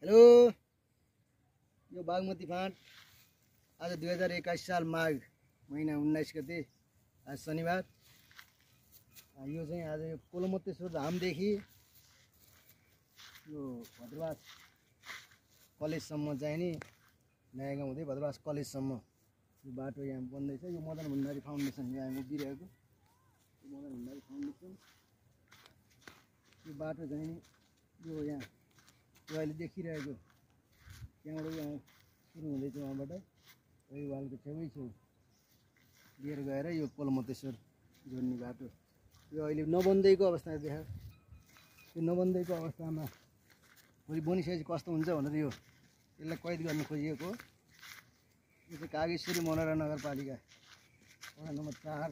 Hello, यो बागमती फाँट आज 2021 साल माघ महिना 19 गते आज शनिबार। यो चाहिँ आज यो कोलमत्तेश्वर धामदेखि यो भद्रवास कलेजसम्म चाहिँ नि नयाँ गाउँ हुँदै भद्रवास कलेजसम्म यो बाटो यहाँ बन्दैछ। यो मदन भण्डारी फाउन्डेसन यहाँ उभिरहेको मदन भण्डारी फाउन्डेसन। यो बाटो चाहिँ यो यहाँ यो अहिले देखिरहेको त्यहाँबाट यहाँ सुरु हुँदैछ। उहाँबाट यो वालको छेउछेउ लिएर गएर यो कोलमत्तेश्वर जोड्ने बाटो यो अहिले नबन्दैको अवस्था देखा। यो नबन्दैको अवस्थामा भोलि बनिसकेपछि कस्तो हुन्छ भनेर यो यसलाई कैद गर्न खोजिएको। यो चाहिँ कागेश्वरी मनोरा नगरपालिका वडा नम्बर 4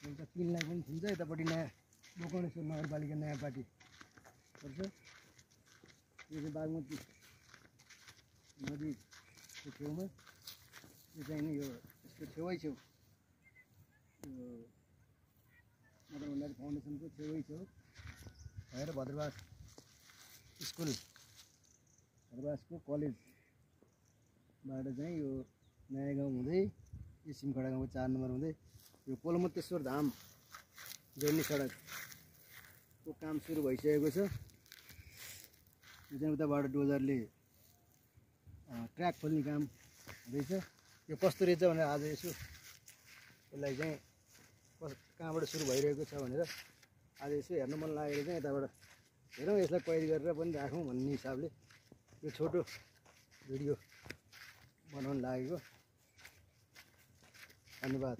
एउटा 3 लाई पनि थिन्छ। यतापट्टि नयाँ गोकर्णेश्वर नगरपालिका नयाँ पार्टी पर्छ। यो चाहिँ बागमती नदीको छेउमा यो चाहिँ नि यो यसको छेउछेउ यो मदन भण्डारी फाउन्डेसनको छेउ भएर भद्रवास स्कुल भद्रवासको कलेजबाट चाहिँ यो नयाँ गाउँ हुँदै यो सिमखडा गाउँको 4 नम्बर हुँदै यो कोलमत्तेश्वर धाम जोड्ने सडकको काम सुरु भइसकेको छ। यो चाहिँ उताबाट डोजरले ट्र्याक खोल्ने काम हुँदैछ। यो कस्तो रहेछ भनेर आज यसो यसलाई चाहिँ कहाँबाट सुरु भइरहेको छ भनेर आज यसो हेर्न मन लागेर चाहिँ यताबाट हेरौँ, यसलाई कैद गरेर पनि राखौँ भन्ने हिसाबले यो छोटो भिडियो बनाउन लागेको। धन्यवाद।